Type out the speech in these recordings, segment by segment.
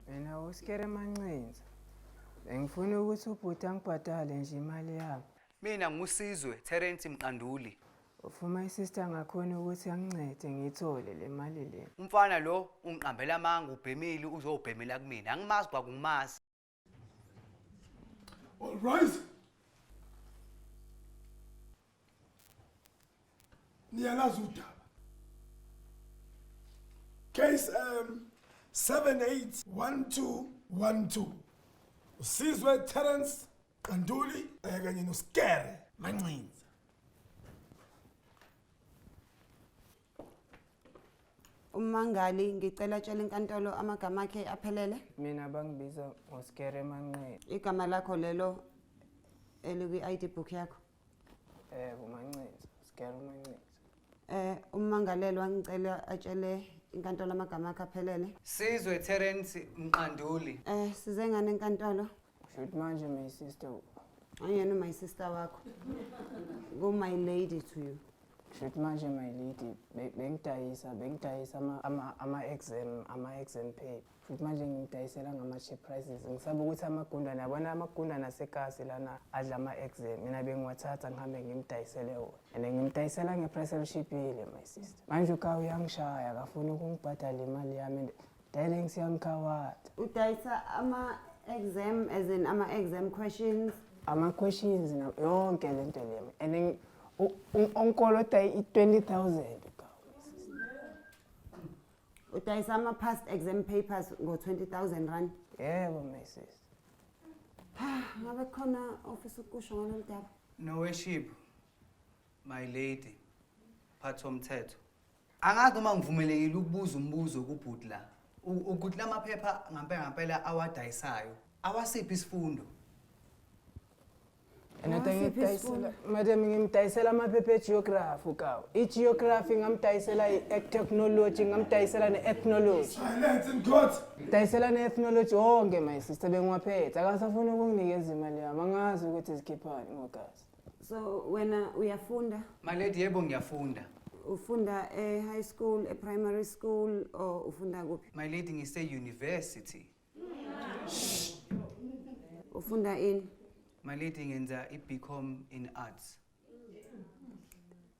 Mina uSkere Mancinza. Bengifuna ukuthi ubhuti angibhadale nje imali yami. Mina nguSizwe Terence Mqanduli. Ufuma isister ngakhona ukuthi angincede ngiyithole le mali le. Umfana lo ungiqambela amanga ubhemile uzobhemela kumina. Angimazi kwakungimazi. All rise. Niyalazi udaba. Case 781212. Usizwe Terence Qanduli kanye noSkere Mancinza. Ummangali ngicela tshela inkantolo amagama akhe aphelele. Mina bangibiza ngoSkere Manqele. Igama lakho lelo elikwi-ID book yakho. Yebo Mancinza, Skere Mancinza. Ummangalelwa ngicela atshele inkantolo amagama akhe aphelele. Sizwe Terence Mqanduli. Size ngane enkantolo. Shoot manje my sister. Angiyena my sister wakho. Go my lady to you. Shoot manje my lady bengidayisa bengidayisa ama exam ama exam paper. Shoot manje ngidayisela ngama cheap prices. Ngisaba ukuthi amagundane yabona amagundane asekasi lana adla ama exam. Mina bengiwathatha ngihambe ngimdayisele wona. And ngimdayisela ngeprice elishibhile my sister. Manje uKawu uyangishaya akafuni ukungibhadala imali yami and Darling siyangikhawatha. Udayisa ama exam as in ama exam questions. Ama questions na yonke lento le. And onkolota i-20,000 uKawu. Udayisa ama past exam papers ngo 20,000 rand. Yebo my sister. Ngabe khona ofisa ukusho ngalolu daba? No worship my lady. Phatha umthetho. Angazi noma ngivumelekile ukubuza umbuzo kubhuti la. Ukuthi lamaphepha ngampela ngampela awadayisayo awasiphi isifundo? Madam ngimdayisela amaphepha egeography uKawu. I-geography ngamdayisela i-technology ngamdayisela ne-ethnology. Silence in court. Dayisela ne-ethnology wonke my sister bengiwaphethe. Akasafuni ukunginikeza imali yami. Angazi ukuthi zikhiphani ngogazi. So wena uyafunda? My lady yebo ngiyafunda. Ufunda e-high school, e-primary school or ufunda kuphi? My lady ngise university. Ufunda ini? My lady ngenza i-BCom in arts.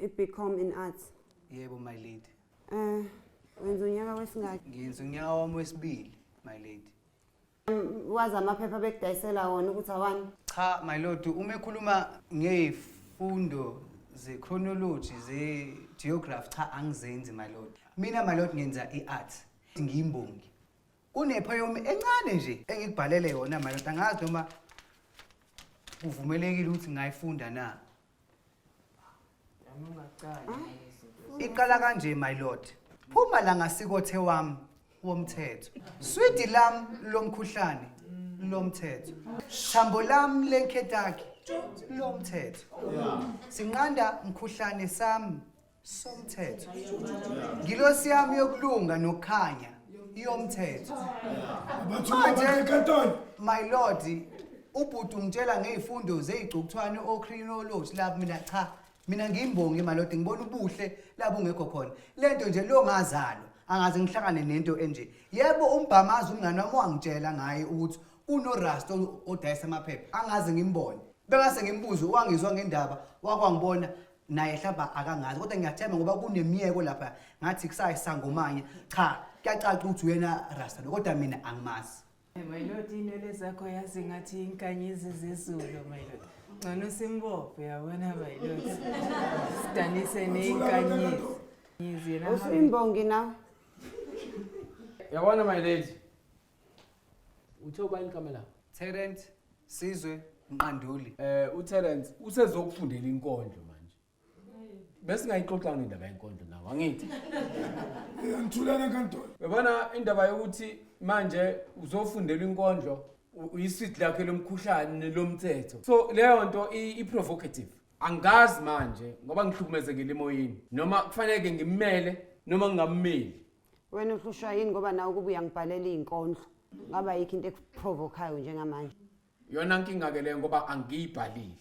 I-BCom in arts. Yebo my lady. Wenza unyaka wesingaki? Ngenza unyaka wami wesibili my lady. Wazi amaphepha bekudayisela wona ukuthi awani? Cha my lord, uma ekhuluma ngezifundo ze-chronology ze-geography cha angizenzi my lord. Mina my lord ngenza i-art, ngiyimbongi. Kunepoem encane nje engikubhalele yona my lord, angazi noma kuvumelekile ukuthi ngayifunda na. Iqala kanje my lord. Phuma la ngasikothe wami womthetho. Swidi lam lomkhuhlane lomthetho. Thambo lam lenketaki lomthetho. Sinqanda mkhuhlane sami somthetho. Ngilosi yami yokulunga nokukhanya yomthetho. Manje my lord ubhuti ungitshela ngezifundo zezicukuthwane ocrinology lapho mina cha mina ngiyimbongi my lord ngibona ubuhle lapho ungekho khona. Lento nje lo ngazalwa angaze ngihlangane nento enje. Yebo umbhamazi umngane wami wangitshela ngaye ukuthi kuno Rasta odayisa amaphepha angaze ngimbone. Bengase ngimbuze wangizwa ngendaba wakwangibona naye hlamba akangazi kodwa ngiyathemba ngoba kunemiyeko lapha ngathi kusayisangomanye cha kuyacaca ukuthi uyena Rasta lo kodwa mina angimazi. My lord inwele zakho yazi ngathi inkanyezi zezulu my lord. Ngcono simbophe yabona my lord. Sidanise neyinkanyezi. Usuyimbongi nawe. Yabona my lady. Uthe ubani igama lakho? Terence Sizwe Mqanduli. uTerence usezokufundela inkondlo manje. Besingayixoxanga indaba yenkondlo nawe angithi. Ngithulana enkantolo. Uyabona indaba yokuthi manje uzofundela inkondlo uyiswidi lakhe lomkhuhlane lomthetho. So leyo nto i-provocative. Angazi manje ngoba ngihlukumezekile emoyeni noma kufanele ngimele noma ngingammeli. Wena uhlushwa yini ngoba nawe kuba uyangibhalela izinkondlo? Ngaba yikho into ekuprovokayo njengamanje. Yona nkinga ke leyo ngoba angiyibhalile.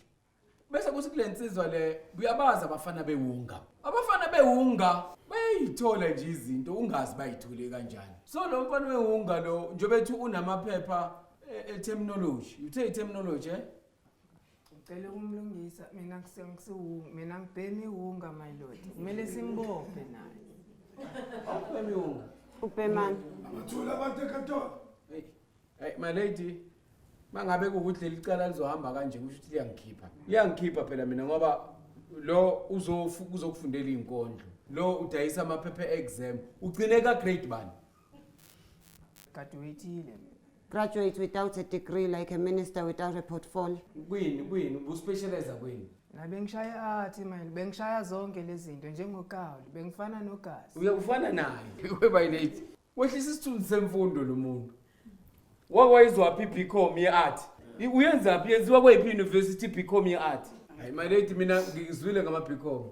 Bese kuthi kule nsizwa le uyabazi abafana bewunga. Abafana bewunga bayayithola nje izinto ungazi bayithole kanjani. So lo mfana wewunga lo njengoba ethi unamaphepha e-terminology. Uthe i-terminology eh? Ngicela ukumlungisa mina ngisiwunga mina ngibhema iwunga my lord. Kumele simbophe naye. Awubhema iwunga. Ubhemani. Abathule abantu enkantolo. Hey, hey my lady, mangabe kuwukuthi leli cala lizohamba kanje kusho ukuthi liyangikhipha. Liyangikhipha phela mina ngoba lo uzokufundela izinkondlo. Lo udayisa amaphepha exam. Ugcine ka grade bani? Graduateile mina. Graduate without a degree like a minister without a portfolio. Kwini kwini ubuspecialize kwini? Na bengishaya art my bengishaya zonke lezi zinto njengokawuli bengifana nogazi. Uyakufana naye. We my lady. Wehlisa isithunzi semfundo lo muntu. Wakwayizwaphi i-BCom ye-art? Uyenzaphi? Yenziwa kweyiphi university i-BCom ye-art? Hayi my lady mina ngizwile ngama-BCom.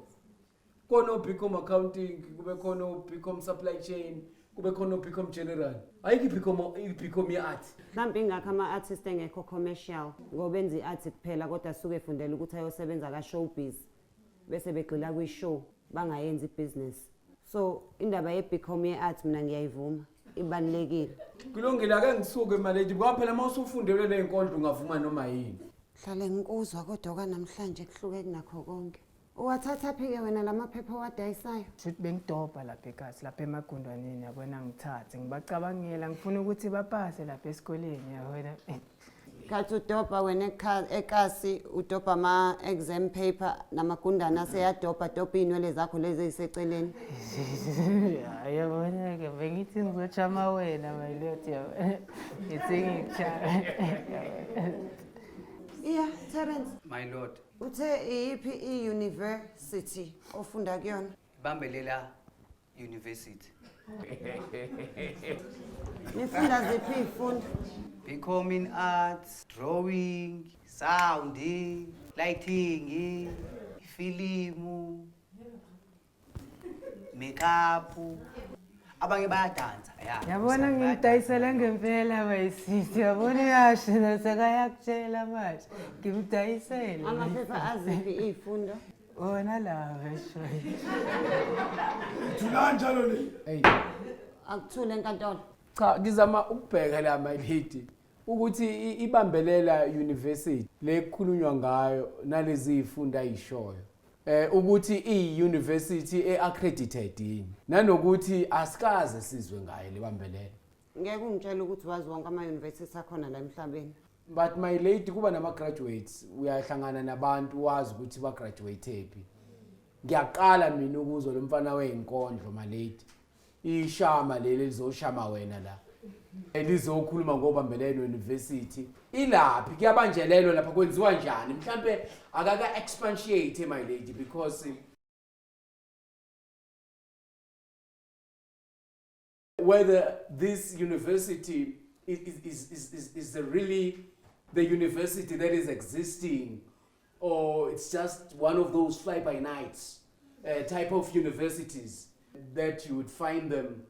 Khona o-BCom accounting, kube khona o-BCom supply chain, kube khona o-BCom general. Ayikho i-BCom i-BCom ye-art. Mhlawumbe ingakho ama-artist engekho commercial ngoba enza i-art kuphela kodwa asuke efundela ukuthi ayosebenza ka-showbiz bese begxila kwi-show bangayenzi ibhizinisi. So indaba ye-BCom ye-art mina ngiyayivuma ibalulekile. Kulungile ake ngisuke my lady ngoba phela uma usufundelwe le nkondlo ungavuma noma yini. Hlale ngikuzwa kodwa kwanamhlanje kuhluke kunakho konke. Uwathathaphi-ke wena la maphepha owadayisayo? Shuthi bengidobha lapha ekhasi lapha emagundwaneni yabona ngithathe ngibacabangela ngifuna ukuthi bapase lapha esikoleni yabona. Khathi udobha wena ekasi udobha ama-exam paper namagundane aseyadobha dobha iy'nwele zakho lezi ey'seceleni. Yabona ke bengithi ngizochama wena my lord yabona. Ngithi ngikuchama. Iya, Terence, My lord, uthe iyiphi i-university ofunda kuyona? Bambelela University. Nifunda ziphi iy'fundo? BCom in arts, drawing, sound, lighting, ifilimu, makeup. Abanye bayadansa, ya. Yabona ngimdayisela ngempela mayisisi yabona uyasho nasekayakutshela manje ngimdayisele. Amaphepha aziphi iy'fundo? Wona lawa esho. Thulani njalo le. Hey. Akuthule enkantolo. Cha ngizama ukubheka la my lady ukuthi ibambelela university le kukhulunywa ngayo nalezi zifundo ayishoyo. Ukuthi iyi-university e-accredited yini nanokuthi asikaze sizwe ngayo lebambelela. Ngeke ungitshele ukuthi wazi wonke ama-university akhona la emhlabeni. But my lady kuba nama-graduates uyahlangana nabantu wazi ukuthi ba-graduate phi. Ngiyaqala mina ukuzwa lo mfana weyinkondlo my lady. Ishama leli elizoshama wena la. Elizokhuluma ngobambelelo university. Ilaphi kuyabanjelelwa lapha kwenziwa njani? Mhlambe akaka expatiate my lady because whether this university is really the university that is existing or it's just one of those fly-by-nights type of universities that you would find them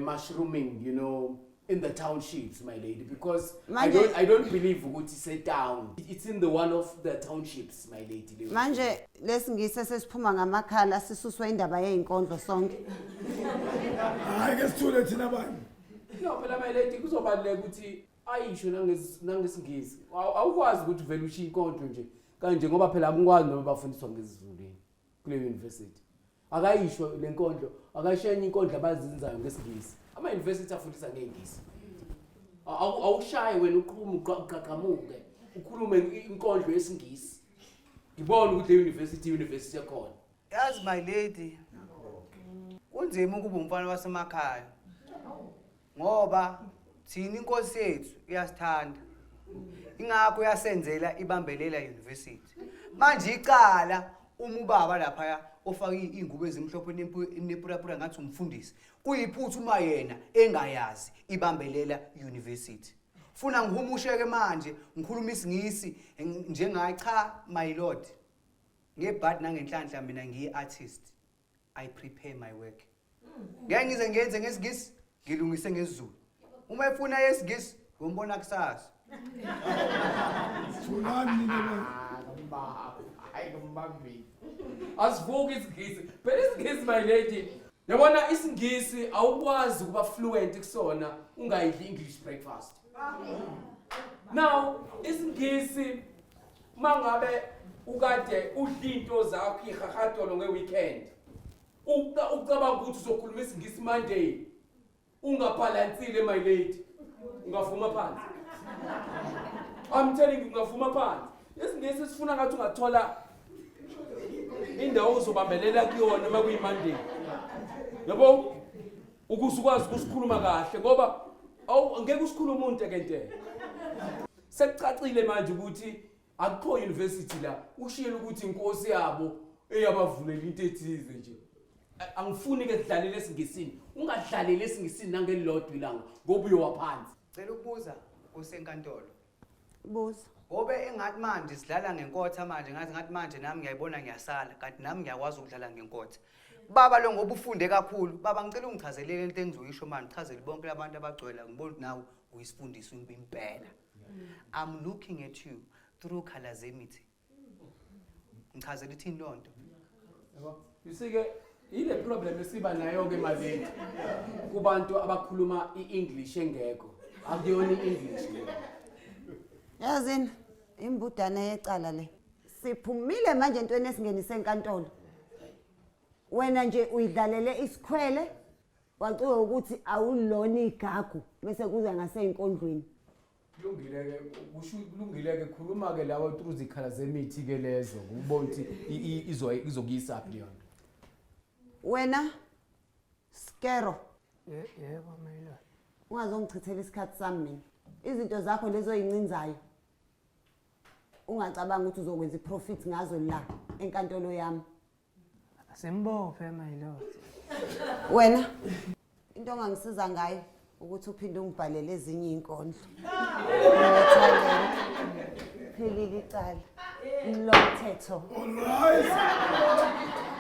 mushrooming, you know, in the townships, my lady, because I don't believe ukuthi it's a town. It's in the one of the townships, my lady. Manje lesingise sesiphuma ngamakhala sisuswe indaba yezinkondlo sonke. Hayi ke sithule thina abanye. No, phela my lady kuzobaluleka ukuthi ayisho nangesingisi. Awukwazi ukuthi uvele ushiye inkondlo nje kanje ngoba phela akukwazi noma bafundiswa ngesiZulu kule university. Akayisho le nkondlo, akashiye enye inkondlo abazenzayo ngesingisi. Ama-university afundisa ngengisi. Awushaye wena uqhume uqaqamuke ukhulume inkondlo yesingisi. Ngibone ukuthi le university university yakhona. Yazi my lady, kunzima ukuba umfana wasemakhaya ngoba thina inkosi yethu iyasithanda. Ingakho yasenzela ibambelela university. Manje icala uma ubaba lapha ofaka ingubo ezimhlophe nepurapura ngathi umfundisi. Kuyiphutha uma yena engayazi ibambelela university. Funa ngihumusheke manje ngikhuluma isingisi njengaye. Cha my lord, ngebhadi nangenhlanhla mina ngiyi-artist. I prepare my work. Ngeke ngize ngiyenze ngesingisi, ngilungise ngesiZulu. Uma efuna yesingisi ngombona kusasa. Thulani nina abanye. Simbambile. Asivuki isingisi. Phela isingisi my lady. Yabona isingisi awukwazi ukuba fluent kusona ungayidli English breakfast. Now isingisi mangabe ukade udla into zakho ihahatolo ngeweekend. Ucabanga ukuthi uzokhuluma isingisi Monday. Ungabhalansile my lady. Ungavuma phansi. I'm telling you ungavuma phansi. Isingisi sifuna ngathi ungathola indawo ozobambelela kuyona uma kuyi-Monday. Yabo? Ukuze ukwazi ukusikhuluma kahle ngoba awu ngeke usikhulume untekenteke. Sekucacile manje ukuthi akukho university la ushiyele ukuthi inkosi yabo eyabavulela into ethize nje. Angifuni ke sidlalele esingisini. Ungadlaleli esingisini nangelilodwa ilanga ngoba uyowa phansi. Cela ukubuza kusenkantolo. Buza. Ngobe engathi manje sidlala ngenkotha manje ngathi manje nami ngiyayibona ngiyasala kanti nami ngiyakwazi ukudlala ngenkotha. Baba lo ngoba ufunde kakhulu, baba ngicela ungichazelele into engizoyisho manje, uchazele bonke labantu abagcwele ngibona ukuthi nawe uyisifundiswa impela. I'm looking at you through Khalazemithi. Ngichazela ithini loo nto? Yabo? You see ke ile problem esiba nayo ke my lady kubantu abakhuluma iEnglish engekho. Akuyona iEnglish le. Yazini imbudane yecala le. Siphumile manje entweni esingenise enkantolo. Wena nje uyidlalele isikhwele waciwe ukuthi awulona igagu bese kuza ngasey'nkondlweni. Kulungile ke kusho kulungile ke khuluma ke lawa through zikhala zemithi ke lezo ubona ukuthi izokuyisa phi leyo nto. Wena Skero Yebo my lord. Ungazongichithela isikhathi sami mina. Izinto zakho lezo oyincinzayo ungacabanga ukuthi uzokwenza iprofit ngazo la enkantolo yami. Simbophe my lord. Wena into ongangisiza ngayo ukuthi uphinde ungibhalele ezinye iy'nkondlo. Phelile icala. Lo mthetho. All right.